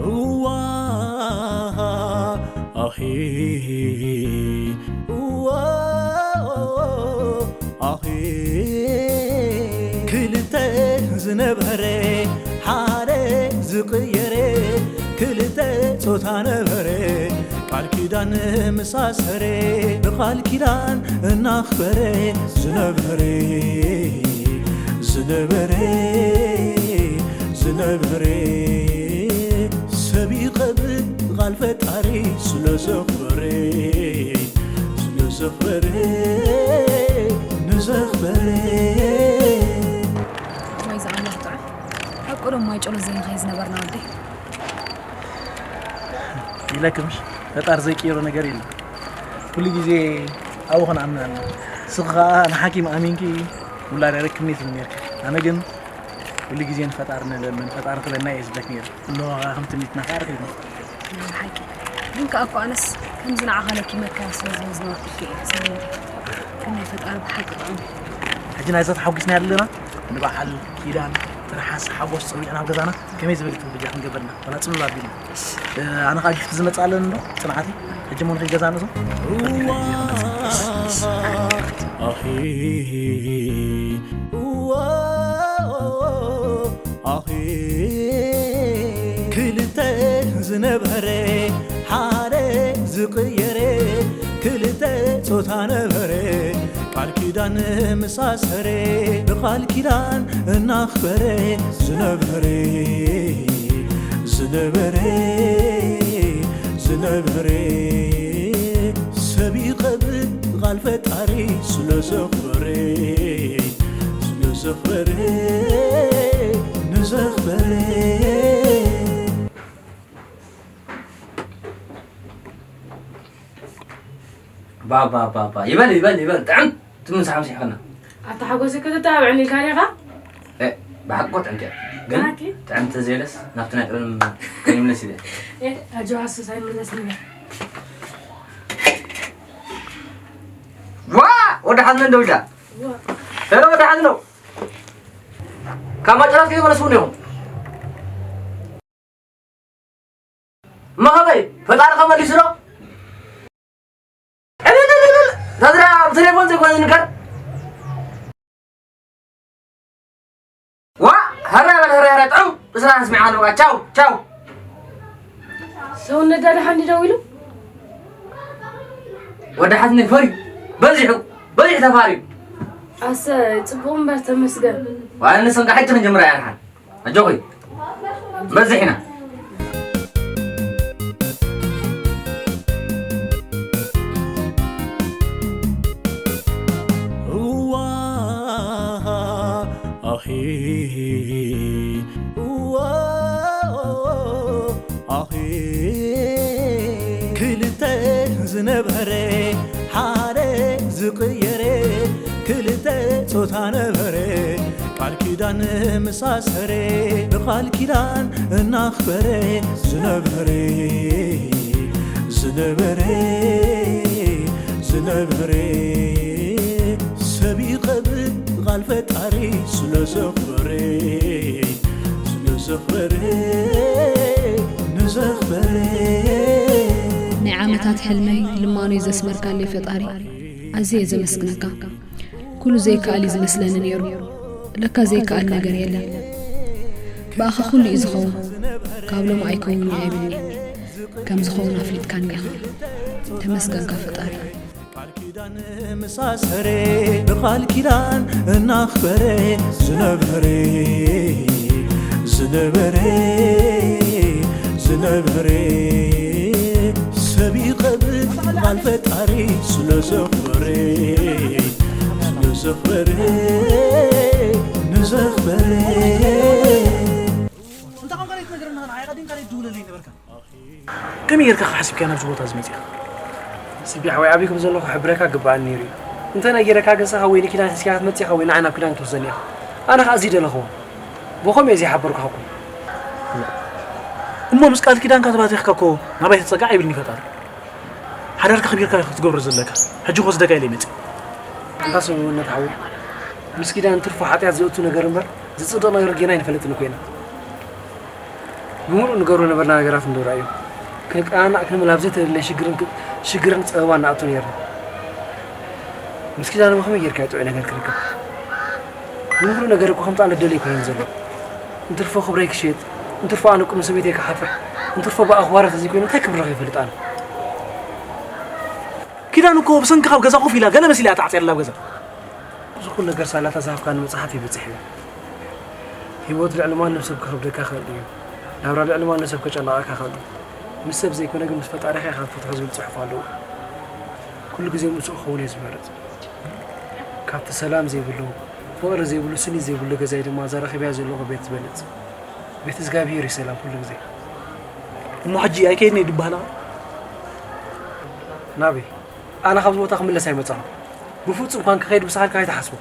እዋ፣ ኣኺ፣ እዋ፣ ኣኺ። ክልተ ዝነበረ ሓደ ዝቕየረ፣ ክልተ ጾታ ነበረ፣ ቃል ኪዳን ምስ ኣሰረ፣ ብቓል ኪዳን እናኽበረ ዝነበረ፣ ዝነበረ፣ ዝነበረ፣ ሰብ ይቐብር ቃል ፈጣሪ ስለ ዘኽበረ፣ ስለ ዘኽበረ፣ ንዘኽበረ። ወይ ዝኣምላኽ ጥዑም። ካብ ቀደም ማይ ጨሎት ዘይንኸይ ዝነበርና ወደይ። ኢለክምሽ፣ ፈጣር ዘይቅይሮ ነገር የለን። ኩሉ ግዜ ኣብኡ ክንኣምን ኣለና። ንስኺ ኸኣ ንሓኪም ኣሚንኪ ውላድ ኣረክብኒ ትብሊ ነርኪ። ኣነ ግን ኩሉ ግዜ ንፈጣሪ ንለምን፣ ፈጣሪ ክበና እየ ዝብለክ ነይረ። እንሆ ኸኣ ከም ትምኒትና ከኣ ረኺብና። ናይ ብሓቂ። ግን ከኣ እኮ ኣነስ ከምዚ ንዓኻ ለኪመካ ስለ ዝመዝነወካ እየ ዝብል። ግን ናይ ፈጣሪ ብሓቂ ጥዑም። ሕጂ ናይዛ ተሓጒስና ኣለና። ንበዓል ኪዳን፣ ትርሓስ፣ ሓጎስ ጸዊዕና ኣብ ገዛና ከመይ ዝበለ ትብል በጃ ክንገብር ኢና። ዋላ ጽሉል ኣቢልና። እ፣ ኣነ ኸኣ ጊፍቲ ዝመጽእ ኣለኒ ዶ? ጽንዓተይ። ሕጂ እሞ ንኸይድ ገዛ ንእዞ። ኣኺ፣ እዋ፣ ኣኺ። ክልተ ዝነበረ ሓደ ዝቕየረ፣ ክልተ ጾታ ነበረ፣ ቃል ኪዳን ምስ ኣሰረ፣ ብቓል ኪዳን እናኽበረ ዝነበረ፣ ዝነበረ፣ ዝነበረ፣ ሰብ ይቐብር ቃል ፈጣሪ ስለ ዘኽበረ፣ ስለ ዘኽበረ፣ ንዘኽበረ። ባባ፣ ባባ፣ ይበል፣ ይበል፣ ይበል፣ ጥዕም ትምንሳ ሓምሳ ይኸና። ኣታ ሓጎሰይ ከተተባብዐኒ ኢልካ ዲኻ? እ፣ ብሓቂ እኮ ጥዕምቲ እያ። ግን ጥዕምቲ ተዘየለስ ናብቲ ናይ ቀደም ከይምለስ ኢለ። እ፣ ኣጆኻ ሱስ ኣይምለስን እያ። ዋ! ወዲ ሓዝነ እንደው ኢላ። ዋ! ሄሎ፣ ወዲ ሓዝነው። ካብ ማጨራት ከይመለስኩም ኢኹም። እሞ ከመይ? ፈጣሪ ከመሊሱ ዶ? ዕልልልልል! ተዝራ ብቴሌፎን ዘይኮነ ዝንገር። ዋ! ሀረ በል፣ ሀረ፣ ሀረ፣ ጥዑም! እስራ ስሚዕ ኣለዋ። ቻው፣ ቻው። ሰውነት ዳዳ ሓንዲ ደው ኢሉ። ወዲ ሓትነይ ፈርዩ በዚሑ በዚሑ ተፋርዩ። ኣሰ ጽቡቕ እምበር ተመስገን። ዋላ ንሰንካ ሕጂ ክንጀምራ እያ ደሓን። ኣጆኺ በዚሕ ኢና። እዋ ኣኺ እዋ ኣኺ ክልተ ዝነበረ ሓደ ዝቕየረ ክልተ ጾታ ነበረ ቃል ኪዳን መሳሰረ ብቃል ኪዳን እናኽበረ ዝነበረ ዝነበረ ዝነበረ ሰብ ይቐብር ቃል ፈጣሪ ስለ ዘኽበረ ስለ ዘኽበረ ንዘኽበረ ናይ ዓመታት ሕልመይ ልማኖይ ዘስመርካለይ ፈጣሪ ኣዝየ ዘመስግነካ። ኩሉ ዘይከኣል እዩ ዝመስለኒ ነይሩ። ለካ ዘይከኣል ነገር የለን። ብኣኻ ኩሉ እዩ ዝኸውን። ካብ ሎሚ ኣይከውንን እዩ ኣይብልኒ። ከም ዝኸውን ኣፍሊጥካኒ ኢኻ። ተመስገንካ ፈጣሪ። ቃል ኪዳን መሳሰረ ብቃል ኪዳን እናኽበረ ዝነበረ ዝነበረ ዝነበረ ሰብ ይቐብር ቃል ፈጣሪ ስለ ዘኽበረ ስለ ዘኽበረ ንዘኽበረ እንተ ቋንቋ ዘይትነግረና ንዓይ ቀዲምካ ዘይትድውለለይ ነበርካ። ከመይ ጌርካ ሓሲብካ ናብዚ ቦታ እዚ መጺኻ? ስቢ ሓወይ ኣበይ ከም ዘለኹ ክሕብረካ ግብኣኒ ነይሩ እዩ። እንተ ነጊረካ ግን ስኻ ወይ ንኪዳን ሒዝካ ክትመጽእ ኢኻ ወይ ንዓይ ናብ ኪዳን ክትወስደኒ ኢኻ። ኣነ ኸኣ እዚ ደለኽዎ። ብኸምኡ እየ ዘይሓበርኩኻኩም። እሞ ምስ ቃል ኪዳንካ ተባቲኽካ እኮ ናባይ ተጸጋዕ ኣይብልኒ ፈጣሪ። ሓዳርካ ከቢርካ ኢኻ ክትገብሮ ዘለካ። ሕጂ ክወስደካ ኢለ እየ መጺእ። እንታ ሰብእውነት ሓወይ፣ ምስ ኪዳን ትርፎ ሓጢኣት ዘእቱ ነገር እምበር ዝጽድቕ ነገር ጌና ኣይንፈልጥን እኮ ኢና። ብምሉእ ንገብሮ ነበርና ነገራት እንዶ ርኣዮም ክንቀናናእ ክንብል ኣብ ዘይተደለየ ሽግርን ክ- ሽግርን ጸበባን ንኣቱ ነይርና። ምስ ኪዳን እሞ ከመይ ጌርካ እዩ ጥዑይ ነገር ክርከብ? ብምሉእ ነገር እኮ ከምቲ ኣነ ደልየ ኣይኮነን ዘሎ። እንትርፎ ክብረይ ክሸጥ፣ እንትርፎ ኣነ ቁሚ ሰበይተይ ክሓፍሕ፣ እንትርፎ ብኣኹ ዋረ ተዘይኮይኑ እንታይ ክብረኽ ይፈልጥ ኣነ? ኪዳን እኮ ብሰንኪ ካብ ገዛ ኮፍ ኢላ ገለ መሲላ እያ ተዓጽያ ዘላ ኣብ ገዛ። እዚ ኩሉ ነገር ሳላታ ዝሃብካኒ መጽሓፍ ይበጽሕ እዩ። ህይወት ልዕሊ ማንም ሰብ ከኽብደካ ይኽእል እዩ። ናብራ ልዕሊ ማንም ሰብ ከጨንቐካ ይኽእል እዩ። ምስ ሰብ ዘይኮነ ግን ምስ ፈጣሪኻ ኢኻ ክትፈትሖ ዝብል ጽሑፍ ኣለዎ። ኩሉ ግዜ ምስኡ ክኸውን እየ ዝመርጽ። ካብቲ ሰላም ዘይብሉ፣ ፍቕሪ ዘይብሉ፣ ስኒት ዘይብሉ ገዛይ ድማ እዛ ረኺበያ ዘለኹ ቤት ትበልጽ። ቤት እግዚኣብሄር እዩ ሰላም ኩሉ ግዜ። እሞ ሕጂ ኣይከይድን እየ ድበሃል? ናበይ? ኣነ ካብዚ ቦታ ክምለስ ኣይመጻኹ። ብፍጹም ኳን ክኸይድ ምሳኻ ኢልካ ኣይትሓስቦ።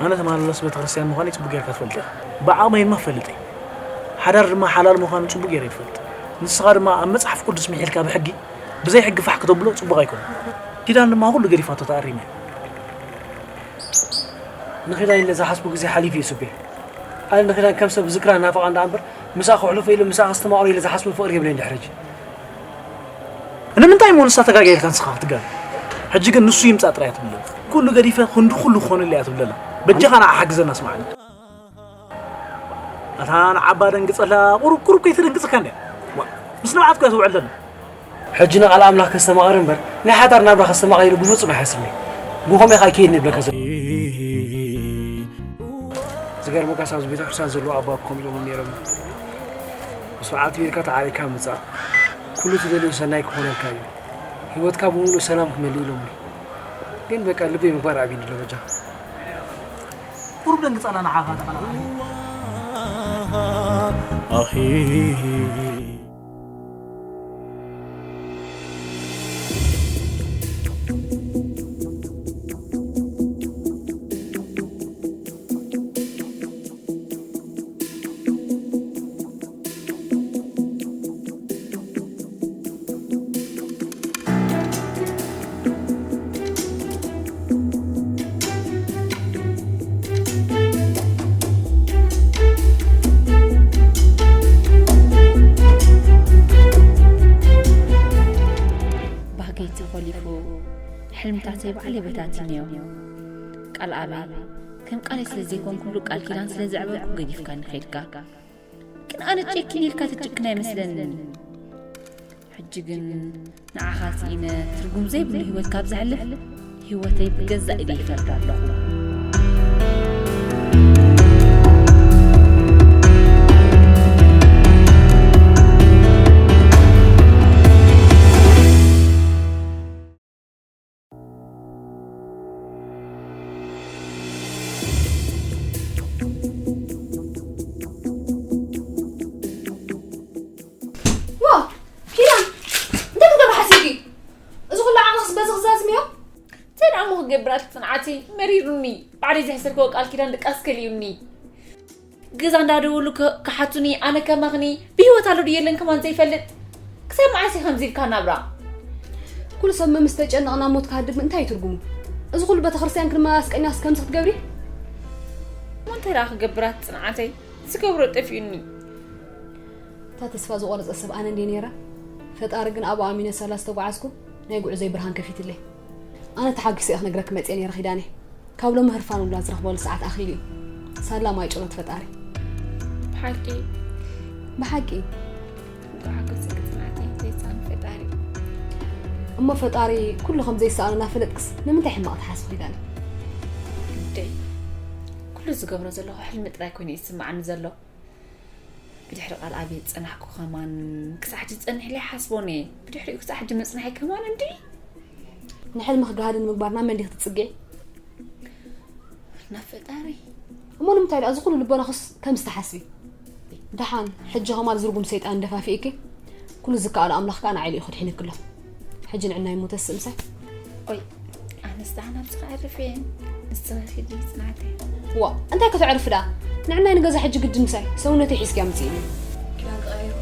ኣነ ተመላላሲ ቤተክርስትያን ምዃነይ ጽቡቕ ጌርካ ትፈልጥ ኢኻ። ብዓቕመይ ድማ እፈልጥ እየ። ሓዳር ድማ ሓላል ምዃኑ ጽቡቕ ጌረ እየ ዝፈልጥ። ንስኻ ድማ ኣብ መጽሓፍ ቅዱስ ምሒልካ ብሕጊ፣ ብዘይ ሕጊ ፋሕ ክተብሎ ጽቡቕ ኣይኮነን። ኪዳን ድማ ኩሉ ገዲፋቶ ተኣሪመ እየ። ንኺዳን ኢለ ዝሓስቦ ግዜ ሓሊፉ እዩ ስቤ። ኣነ ንኺዳን ከም ሰብ ዝክራ ናፍቓ እንዳ እምበር፣ ምስኣ ከሕልፎ ኢለ ምስኣ ከስተማቕሮ ኢለ ዝሓስቦ ፍቕሪ የብለይን ድሕሪ ሕጂ። ንምንታይ እሞ ንሳ ተጋግያ ኢልካ ንስኻ ክትጋገ? ሕጂ ግን ንሱ ይምጻእ ጥራይ እያ ትብለና። ኩሉ ገዲፈ ክንዲ ኩሉ ክኾነለይ እያ ትብለና። በጃኻ ንዓ ሓግዘና ኣስምዓኒ። ኣታ ንዓባ ደንግጸላ ቁሩብ ቁሩብ ከይተደንግጸካ እንድያ። ዋ፣ ምስ ንብዓት እኮ እያ ትውዕል ዘላ። ሕጂ ንቓል ኣምላኽ ከስተማቕር እምበር ናይ ሓዳር ናብራ ከስተማቕር ኢሉ ብፍጹም ኣይሓስብን እዩ። ብኸመይ ከኣ ይከይድ ንብለካ ዘሎ። ዝገርመካስ ኣብዚ ቤተክርስትያን ዘለዉ ኣባ እኮ ከምኡ ኢሎም ነይሮም። ብስርዓት ቢርካ ተዓሪካ ምጻእ ኩሉ ትደልዮ ሰናይ ክኾነልካ እዩ። ህይወትካ ብምሉእ ሰላም ክመልእ ኢሎምኒ። ግን በቃ ልበይ ምግባር ኣብዩኒ ኣሎ በጃኻ። ቁሩብ ደንግጻላ ንዓኻ ተቐላቕላ። ኣኺ ባህገይ ተኾሊፉ፣ ሕልምታተይ ባዕለይ በታቲነዮ። ቃል ኣበይ ከም ቃለይ ስለ ዘይኮንኩሉ፣ ቃል ኪዳን ስለ ዘዕበርኩ ገዲፍካኒ ኸድካ። ግን ኣነ ጨኪን ኢልካ ትጭክን ኣይመስለንን። ሕጂ ግን ንዓኻ ስኢነ ትርጉም ዘይብሉ ህይወት ካብ ዘሕልፍ፣ ህይወተይ ብገዛእ ኢደይ ይፈርዳ ኣለኹ። ዋ፣ ኪዳን፣ እንታይ ክትገብሪ ሓሲብኪ? እዚ ኩሉ ዓቕልኽስ በዚ ክዛዝም እዮ? እንታይ ደኣ እሞ ክገብር ኣቲ ጽንዓተይ፣ መሪሩኒ። ባዕለይ ዘሕሰርከዎ ቃል ኪዳን ድቃስ ከሊኡኒ። ገዛ እንዳደወሉ ክ-፣ ክሓቱኒ፣ ኣነ ከማኽኒ፣ ብህይወት ኣሎ ድዩ የለን ከማን ዘይፈልጥ። ክሳብ መዓስ እዩ ከምዚ ኢልካ ናብራ? ኩሉ ሰብ ምስ ተጨነቐ ናብ ሞት ክሃድም እንታይ እዩ ትርጉሙ? እዚ ኩሉ ቤተክርስትያን ክንመላለስ ቀኒኻስ ከምዚ ክትገብሪ? እሞ እንታይ ደኣ ክገብር ኣቲ ጽንዓተይ? ዝገብሮ ጠፊኡኒ። እታ ተስፋ ዝቖረጸ ሰብ ኣነ እንድየ ነይረ። ፈጣሪ ግን ኣብኡ ኣሚነ ሳላ ዝተጓዓዝኩ ናይ ጉዕዞይ ብርሃን ከፊትለይ። ኣነ ተሓጒሰ እየ ክነግረኪ መጽየ ነይረ ኪዳነይ። ካብ ሎሚ ህርፋን ውላድ ዝረኽበሉ ሰዓት ኣኺሉ እዩ። ሳላ ማይ ጭሮት ፈጣሪ። ብሓቂ? ብሓቂ። እንኳዕ ሓጎሰኪ ጽንዓተይ፣ ዘይሳኣን ፈጣሪ። እሞ ፈጣሪ ኩሉ ከም ዘይሰኣኖ እናፈለጥክስ ንምንታይ ሕማቕ ትሓስቢ ኪዳነይ? ግደይ። ኩሉ ዝገብሮ ዘለኹ ሕልሚ ጥራይ ኮይኑ እዩ ዝስምዓኒ ዘሎ። ብድሕሪ ቃል ኣብየት ጸናሕኩ ከማን ክሳዕ ሕጂ ዝጸንሕ ኢለ ይሓስቦን እየ። ብድሕሪኡ ክሳዕ ሕጂ ምጽናሐይ ከማን እንዲ። ንሕልምኺ ጋህዲ ንምግባር ናብ መን ዲኺ ትጽግዒ? ናብ ፈጣሪ። እሞ ንምንታይ ደኣ እዚ ኩሉ ልቦናኽስ ከምዚ ትሓስቢ? ደሓን ሕጂ ከማን ዝርጉም ሰይጣን ደፋፊእኪ፣ ኩሉ ዝከኣሎ ኣምላኽ ከኣ ንዓይ ልኢኹ ድሒንኪ ኣሎ። ሕጂ ንዕናይ እሞ ተስእ ምሳይ። ኦይ፣ ኣነስ ደሓን ኣብዚ ከዕርፍ እየ። ንስኺ ኺዲ ጽናዕተይ። ዋ፣ እንታይ ከተዕርፊ ደኣ? ንዕናይ ንገዛ ሕጂ ግድን ምሳይ። ሰውነተይ ሒዝኪ ኣምጽእኒ። ክዳን ቀያይሩ።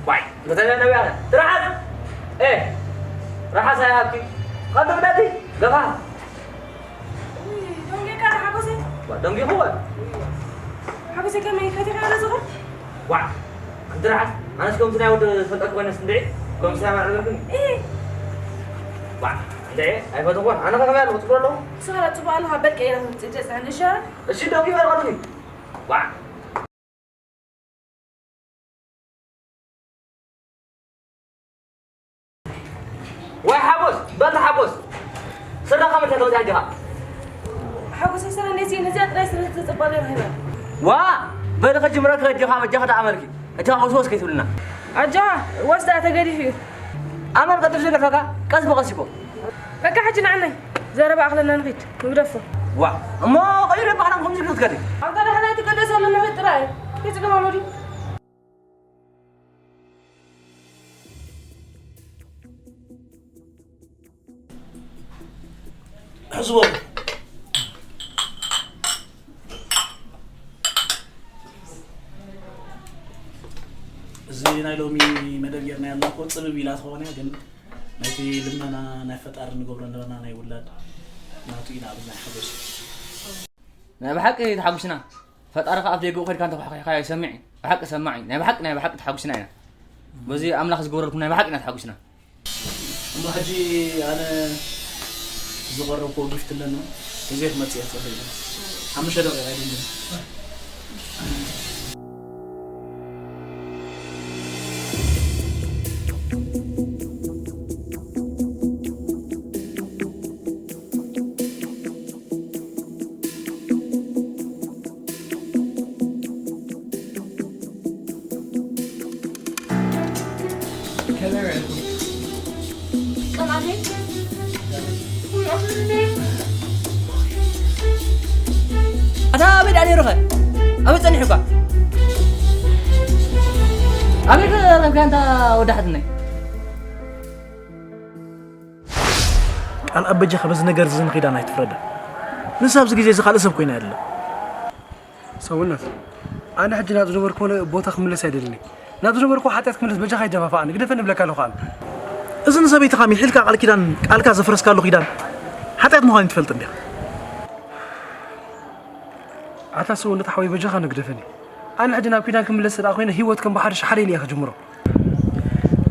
ዋይ፣ እንተተለለ ነቢያለ። ትርሓስ! ኤ! ርሓስ ኣይሃብኪ። ቐንዲ ብደቲ፣ ገፋ። ውይ፣ ደንጊኻ ዶ ሓጎሰይ? ዋ፣ ደንጊኹ ወይ? ሓጎሰይ ከመይ ፈቲኻ ዶ ዝኸ? ዋ፣ ኣንቲ ርሓስ፣ ኣነስ ከምቲ ናይ ወዲ ዝፈልጠኪ ኮይነስ እንድዒ፣ ከምቲ ናይ መርዓ ገርግን። እህ። ዋ፣ እንድዒ፣ ኣይፈተኹን። ኣነ ከ ከመይ ኣለኹ? ጽቡቕ ኣለኹ? ንስኻ ዶ ጽቡቕ ኣለኻ? በል ቀይራ ትምጽእ፣ ደስ ኣነ እሻ። እሺ፣ ደንጊ በል ቀድሚ። ዋ። ወይ ሓጎስ፣ በል ተሓጎስ። ስረ ካብ ምንታይ ተወፂኣ ኣጆኻ? ሓጎሰይ ስረ ነዚ፣ ነዚኣ ጥራይ ስረ ተጸባሊ ረኺበ። ዋ፣ በል ክጅምረኪ ኣጆኻ፣ በጃኺ ተኣመልኪ። እጆኻ ወስወስ ከይትብልና። ኣጆኻ፣ ወስ ደኣ ተገዲፉ እዩ። ኣመል ቀልጥፍ ዘይገርፈካ፣ ቀስ ብቐስ ይኮ። በቃ ሕጂ ንዓናይ ዘረባ ኣኽለና ንኺድ፣ ንግደፎ። ዋ፣ እሞ ቀይረ ባህላን ከምዚ ኢሉ ትከዲ። ኣንታ ደሓና ትገደስ ኣሎ ንኺድ ጥራይ። ይጽገም ኣሎ ድዩ? ሕዝቦ። እዚ ናይ ሎሚ መደብ ጌርናዮ ኣለና እኮ፣ ጽብብ ኢላ ትኸውን እያ፣ ግን ናይቲ ልመና ናይ ፈጣሪ ንገብሮ ነበርና ናይ ውላድ ናቱ ኢና ኣብዚ ናይ ሓጎስ። ናይ ብሓቂ ተሓጒስና። ፈጣሪ ከኣ ኣብ ደገኡ ከድካ እንተኳሕኳሕካዮ ይሰምዕ እዩ። ብሓቂ ሰማዕ እዩ። ናይ ብሓቂ፣ ናይ ብሓቂ ተሓጒስና ኢና። በዚ ኣምላኽ ዝገበረልኩም ናይ ብሓቂ ኢና ተሓጒስና። እሞ ሕጂ ኣነ ዝቐረብክዎ ጊፍት ኣለና። እዚ ክመጽእ እየ ተባሂሉ። ሓሙሽተ ደቂቃ ኣይደልን። ኣታ ኣበይ ደኣ ነይሩኸ? ኣበይ ጸኒሑካ? ኣበይ ከ ረኺብካያ እንታ ወዳሕትነይ? ኣነ ኣብ በጃኻ በዚ ነገር እዚ ንኺዳን ኣይትፍረዳ። ንሳ ኣብዚ ግዜ እዚ ካልእ ሰብ ኮይና የላ። ሰውነት፣ ኣነ ሕጂ ናብ ዝነበርኩዎ ቦታ ክምለስ ኣይደልን እየ። ናብ ዝነበርኩዎ ሓጢኣት ክምለስ በጃኻ ኣይደፋፍኣኒ፣ ግደፈኒ እብለካ ኣለኹ ኣነ። እዚ ንሰበይትኻ ሚሒልካ ቃል ኪዳን፣ ቃልካ ዘፍረስካሉ ኪዳን ሓጢኣት ምዃኑ ትፈልጥ እንዲኻ። ኣታ ሰውነት ሓወይ በጃኻ ንግደፈኒ። ኣነ ሕጂ ናብ ኪዳን ክምለስ ስለ ኮይነ ህይወት ከም ብሓድሽ ሓደ ኢለ እየ ክጅምሮ።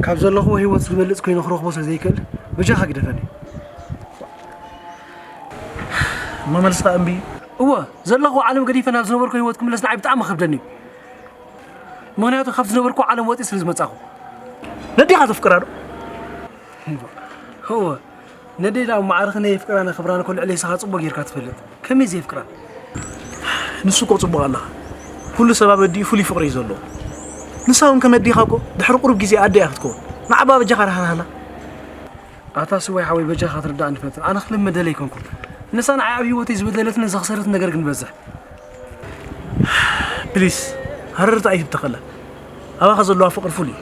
ካብ ዘለኽዎ ህይወት ዝበልጽ ኮይኑ ክረኽቦ ስለ ዘይክእል በጃኻ ግደፈኒ። እሞ መልስኻ እምቢ? እወ፣ ዘለኹ ዓለም ገዲፈ ናብ ዝነበርኩ ህይወት ክምለስ ንዓይ ብጣዕሚ ከብደኒ እዩ። ምኽንያቱ ካብ ዝነበርኩ ዓለም ወፂእ ስለ ዝመፃኹ። ነዴኻ ተፍቅራ ዶ? እወ፣ ነዴ ናብ ማዕርኽን የፍቅራን የኽብራን እኮ ልዕሊ ንስኻ ፅቡቅ ጌርካ ትፈልጥ። ከመይ ዘየፍቅራ? ንሱ እኮ ጽቡቕ ኣለኻ። ኩሉ ሰብ ኣብ ኣዲኡ ፍሉይ ፍቕሪ እዩ ዘለዎ። ንሳ እውን ከም ኣዴኻ እኮ ድሕሪ ቁሩብ ግዜ ኣደ እያ ክትከውን። ንዓባ በጃኻ ርሃርሃላ። ኣታ ስወይ ሓወይ በጃኻ ክትርዳእኒ ፈትን። ኣነ ክልመደለይ ኣይኮንኩን። ንሳ ንዓይ ኣብ ህይወተይ ዝበደለትን ዘኽሰረትን ነገር ግን በዝሕ። ፕሊስ፣ ሃረርታ ኣይትብተኸላ። ኣባኻ ዘለዋ ፍቕሪ ፍሉይ እዩ።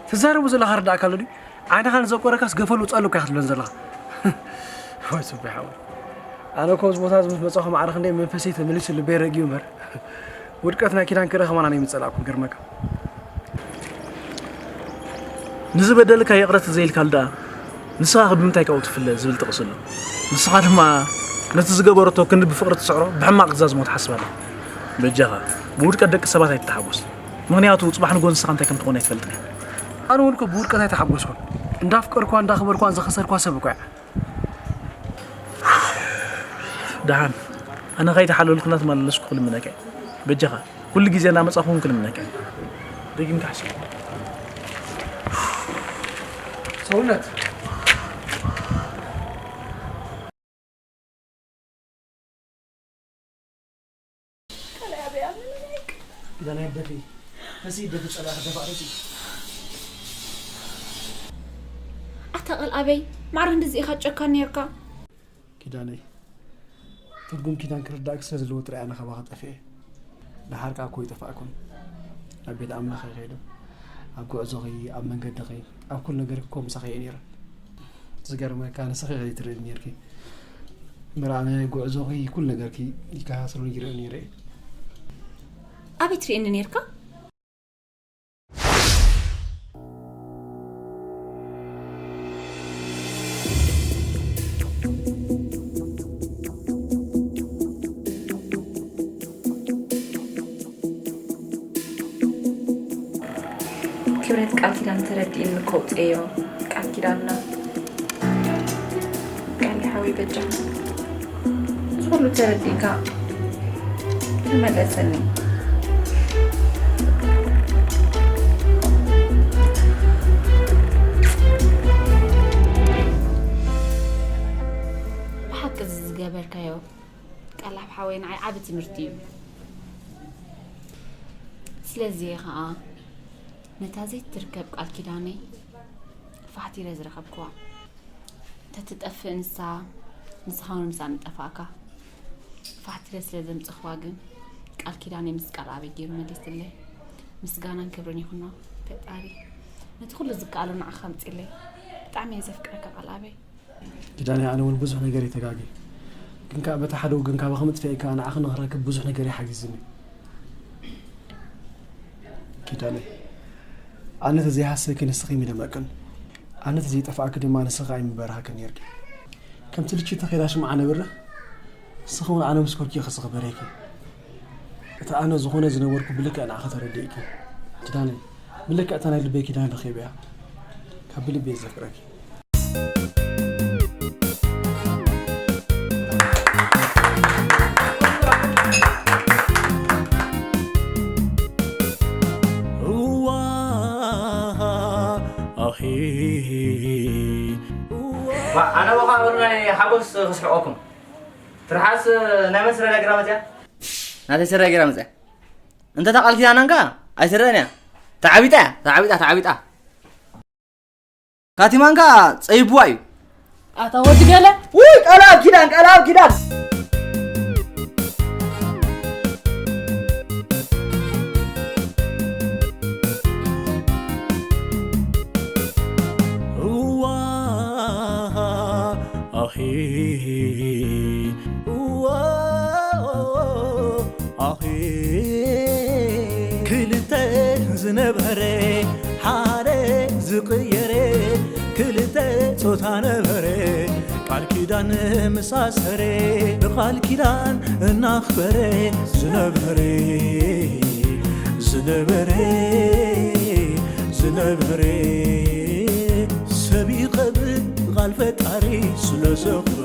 ትዛረቡ ዘለኻ ርዳእካ ኣሎ ድዩ? ዓይንኻ ንዘቆረካስ ገፈሉ ውጻሉ እኮ ኢኻ ትብለን ዘለኻ። ወይ ጽቡይ ሓወይ። ኣነ እኮ ኣብዚ ቦታ እዚ ምስ መጻኹ ማዕረ ክንደይ መንፈሰይ ተመሊሱ ልበይ ረጊኡ እምበር። ውድቀት ናይ ኪዳን ክርኢ ከማን ኣነ ኣይምጸላእኩን፣ ገርመካ። ንዝበደልካ ይቕረ ተዘይልካሉ ደኣ፣ ንስኻ ከ ብምንታይ ካብኡ ትፍለ ዝብል ጥቕሲ ኣሎ። ንስኻ ድማ ነቲ ዝገበረቶ ክንዲ ብፍቕሪ ትስዕሮ፣ ብሕማቕ ትዛዝሞ ትሓስብ ኣለኻ። በጃኻ፣ ብውድቀት ደቂ ሰባት ኣይትተሓጎስ። ምኽንያቱ፣ ጽባሕ ንግሆ ንስኻ እንታይ ከም ትኾን ኣይትፈልጥን ኢኻ። ኣነ እውን እኮ ብውድቀት ኣይተሓጎስኩን። እንዳፍቀርኳ፣ እንዳኽበርኳ፣ ዘኸሰርኳ ሰብ እኮ እያ። ደሓን፣ ኣነ ከይተሓለልኩ እናተመላለስኩ ክልምነካ እየ። በጃኻ፣ ኩሉ ግዜ እናመጻኹ እውን ክልምነካ እየ። ደጊምካ ሕሰብ። ሰውነት። ካልኣይ ኣበይ ኣሎ? ኪዳነ ኣደኺ፣ ተስኢ ደፊ ጸላኢ ክደፋእ ተስኢ። ኣታ ቃል ኣበይ፣ ማዕረ ክንድዚ ኢኻ ጨካን ነይርካ? ኪዳነይ፣ ትርጉም ኪዳን ክርዳእኪ ስለ ዘለዎ ጥራይ ኣነ ካባኺ ጠፊኤ። ደሓር ከኣ እኮ ኣይጠፋእኩን። ናብ ቤት ኣምላኽ እየ ከይደ። ኣብ ጉዕዞኺ፣ ኣብ መንገድኺ፣ ኣብ ኩሉ ነገርኪ እኮ ምሳኺ እየ ነይረ። ዝገርመካ ንስኺ ኢኺ ዘይትርእይኒ ነይርኪ። እምበር ኣነ ጉዕዞኺ ኩሉ ነገርኪ ይከታተሎ ይርኢ ነይረ እየ። ኣበይ ትርእየኒ ነይርካ? ክብረት ቃል ኪዳን ተረዲእኒ እኮ ኣውፅኤዮ ቃል ኪዳንና። ቃል ሓወይ በጃ ዝኩሉ ተረዲእካ ተመለሰኒ። ብሓቂ እዚ ዝገበርካዮ ቃል ኣብ ሓወይ ንዓይ ዓቢ ትምህርቲ እዩ። ስለዚ እየ ኸዓ ነታ ዘይትርከብ ቃል ኪዳነይ ፋሕቲረ ዝረኸብክዋ። ተትጠፍእ ንሳ፣ ንስኻ እውን ምሳኣ ምጠፋእካ። ፋሕቲረ ስለ ዘምጸኽዋ ግን ቃል ኪዳነይ ምስ ቃል ኣበይ ገይሩ መሊስለይ። ምስጋናን ክብርን ይኹኖ ፈጣሪ። ነቲ ኩሉ ዝከኣሎ ንዓኻ ኣምጺእለይ። ብጣዕሚ እየ ዘፍቅረካ ቃል ኣበይ። ኪዳነ፣ ኣነ እውን ብዙሕ ነገር እየ ተጋግየ። ግን ከኣ በቲ ሓደ ወገን ካባኺ ምጥፍኤ ከኣ ንዓኺ ንኽረክብ ብዙሕ ነገር እዩ ሓጊዝኒ። ኪዳነ፣ ኣነ ተዘይሃሰኪ ንስኺ ምደመቅን፣ ኣነ ተዘይጠፋእኪ ድማ ንስኺ ኣይምበራህክን ነይርኪ። ከምቲ ልቺ ተኺላ ሽምዓ ነብርህ፣ ንስኺ እውን ኣነ ምስ ኮንኪ ኢኺ ዝኽበረኪ። እቲ ኣነ ዝኾነ ዝነበርኩ ብልክዕ ንዓኺ ተረዲእኪ። ኪዳነ፣ ብልክዕ እታ ናይ ልበይ ኪዳን ረኺበያ። ካብ ብልቢ እየ ዘፍቅረኪ። እዋ፣ ኣኺ፣ እዋ። ዋ፣ ኣነ በኻ ኣብ ናይ ሓጎስ ክስሕቀኩም። ትርሓስ ናይ መን ስረ ገይራ መፅያ? ናተይ ስረ ገይራ መፅያ። እንተ እታ ቃል ኪዳናንካ ኣይስረን እያ። ተዓቢጣ እያ፣ ተዓቢጣ፣ ተዓቢጣ። ካቲማንካ ጸይብዋ እዩ። ኣታ ወዲ ገለ። ውይ፣ ቃል ኣብ ኪዳን፣ ቃል ኣብ ኪዳን። እዋ፣ ኣኺ፣ እዋ፣ ኣኺ። ክልተ ዝነበረ ሓደ ዝቕየረ፣ ክልተ ጾታ ነበረ፣ ቃል ኪዳን ምስ ኣሰረ፣ ብቓል ኪዳን እናኽበረ ዝነበረ፣ ዝነበረ፣ ዝነበረ፣ ሰብ ይቐብር ቓል ፈጣሪ ስለ ዘኽብሮ።